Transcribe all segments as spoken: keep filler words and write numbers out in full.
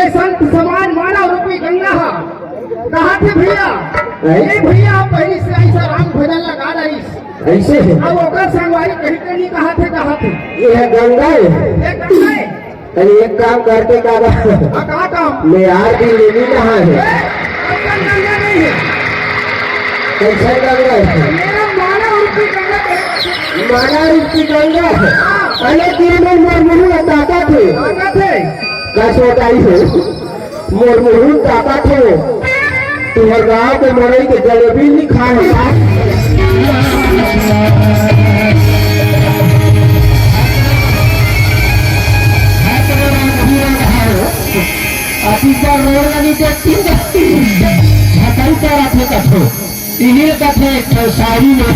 संत समान मानव रूपी गंगा ह। कहा थे भैया, नहीं। ये भैया पहिली से ऐसा राम भजन लगा रहीस। ऐसे है। अब ओकर संगवारी कहीं के नहीं कहा थे, कहा थे। ये है गंगा है। ये गंगा है। अरे एक काम करते का बा? हाँ, कहा काम? मैं यार भी लेनी कहाँ है? ए, अपन गंगा नहीं है। कैसे गंगा है? मेरा मानव रूपी गंगा है। मानव रूपी गंगा है। हाँ। अरे दिन में मोर मुँह ताकत है। ताकत है। का सोचाई है? मोर मुहूर्त आता थे, तुहर गाँव के मड़ई के जलेबी नहीं खाए। अतिपर रोड लगी के तीन झकई पर आथे कथो। इही कथे एक ठो शायरी में।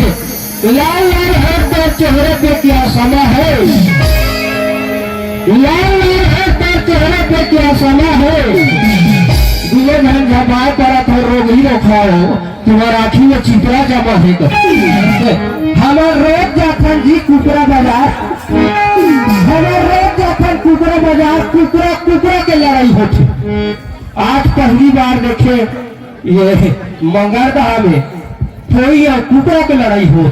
लाल लाल होठ पर चेहरे पे क्या समा है, लाल लाल होठ पर चेहरे पे क्या समा है। दिले धन झपाए परत हो रोग ही रोखाओ, तुम्हार आँखी में चिपरा जमा है। हमर रोज जाथन जी कुपरा बाजार, हमर रोज जाथन कुपरा बाजार, कुकरा कुकरा के लड़ाई होथे। आज पहली बार देखे ये मंगरदहा में कोई अउ कुकरा के लड़ाई हो।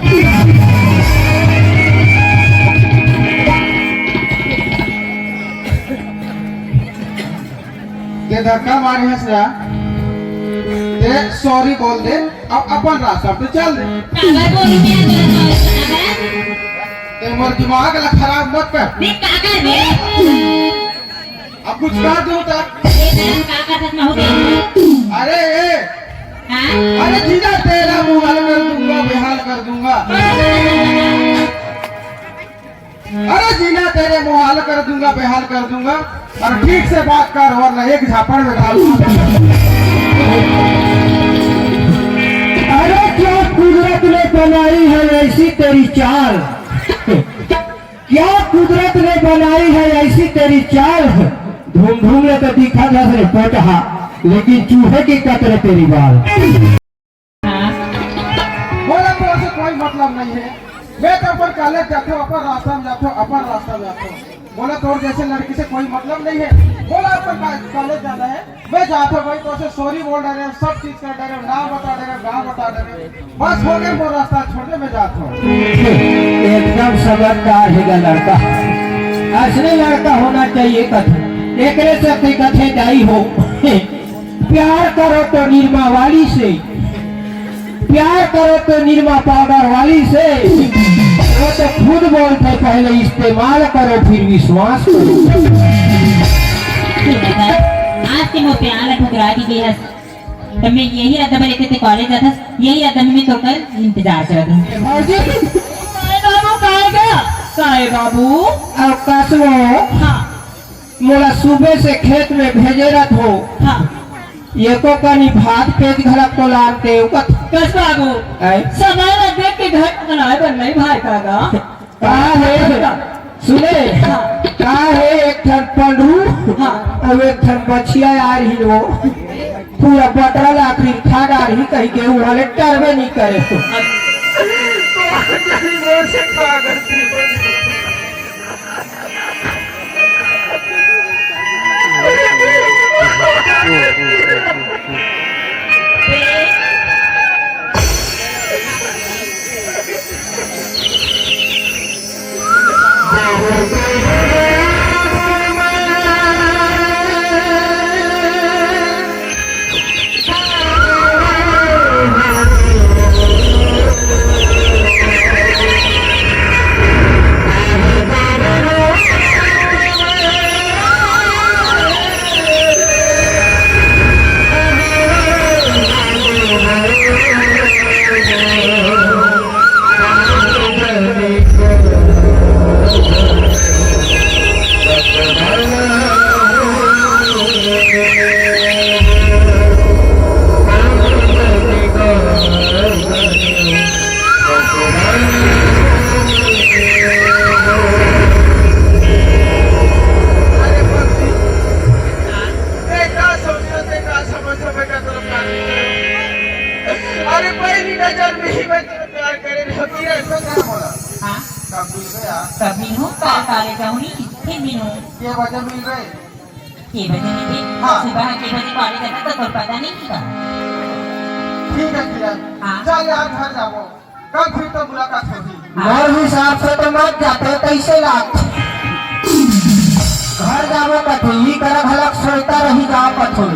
ते धक्का मारे हस ना, ते सॉरी बोल दे, अब अपन रास्ता पे चल दे। काबर बोलू मैं तेरा सॉरी? ते मोर दिमाग ला खराब मत कर। मैं का कर दे? अब कुछ कर दूं तब। ये तरह का कर सकता हूँ क्या? अरे ए, हाँ? अरे जीना तेरा मुहाल कर दूंगा, बेहाल कर दूंगा। अरे जीना तेरे मुहाल कर दूंगा, बेहाल कर दूंगा। और ठीक से बात कर वरना एक झापड़ में डाल दूंगा। अरे क्या कुदरत ने बनाई है ऐसी तेरी चाल। क्या कुदरत ने बनाई है ऐसी तेरी चाल। धूम धूम ले तो दिखा दस रे पोटहा, लेकिन चूहे की कतरे तेरी बाल। हाँ। बोला तो उसे कोई मतलब नहीं है। मैं तो अपन कॉलेज जाता हूँ, अपन रास्ता में जाता हूँ, अपन रास्ता में जाता हूँ। बोला तो जैसे लड़की से कोई मतलब नहीं है। बोला अपन का-, कॉलेज जाना है। मैं जात हूँ भाई, तो उसे सॉरी बोल डारे, सब चीज कर डारे, नाम बता डारे, गाँव बता डारे। बस हो गए, वो रास्ता छोड़ दे, मैं जात हूँ। एकदम समझदार है लड़का, असली लड़का होना चाहिए कथे। एकरे से कथे दाई हो, प्यार करो तो निरमा वाली से, प्यार करो तो निरमा पाउडर वाली से। वो तो खुद बोलते, पहले इस्तेमाल करो फिर विश्वास करो। आज के मोर प्यार ला ठुकरा दी गई है। त मैं यही रद्दा बर लेके ते कॉलेज जाथस, यही रद्दा में मैं तोकर इंतजार करत हूँ। भौजी, काय बाबू, काय गा? काय बाबू? अउ कसो, हाँ। मोला सुबह से खेत में भेजे रहत हो। हाँ। एको कनी भात पेज घलक तो लान ते उकत। कस बाबू, आय? समय ला देख के घर बनाए बर नहीं भाई का गा। का हे? सुने? हाँ। का हे, एक ठन पंडरू हाँ। अउ एक ठन बछिया आ रही हो, पूरा बटरा ला आखिरी खा डारही कही के उहाँ ले टरबे नहीं करे। अरे पक्षी, ते का सोचत, ते का समझ, समझ का तरफ काट रहे हो? अरे पहली नजर में ही मैं तेरा प्यार करे रहो, तेरा ऐसा क्या बोला? हाँ। कब मिल गया? कब मिलूं? काल काले जाऊंगी, फिर मिलूं। ये वजह मिल रहे? के बजे निकली? हाँ। सुबह के बजे कॉलेज जाना तो तोर पता नहीं का? ठीक है किरण। हाँ। चल यार घर जाबो, कल फिर तो मुलाकात होही। मोर हिसाब से तो मत जाते, कैसे लाग घर जाबो कथे, ई करा घलक सोचता रही गाँव कथो।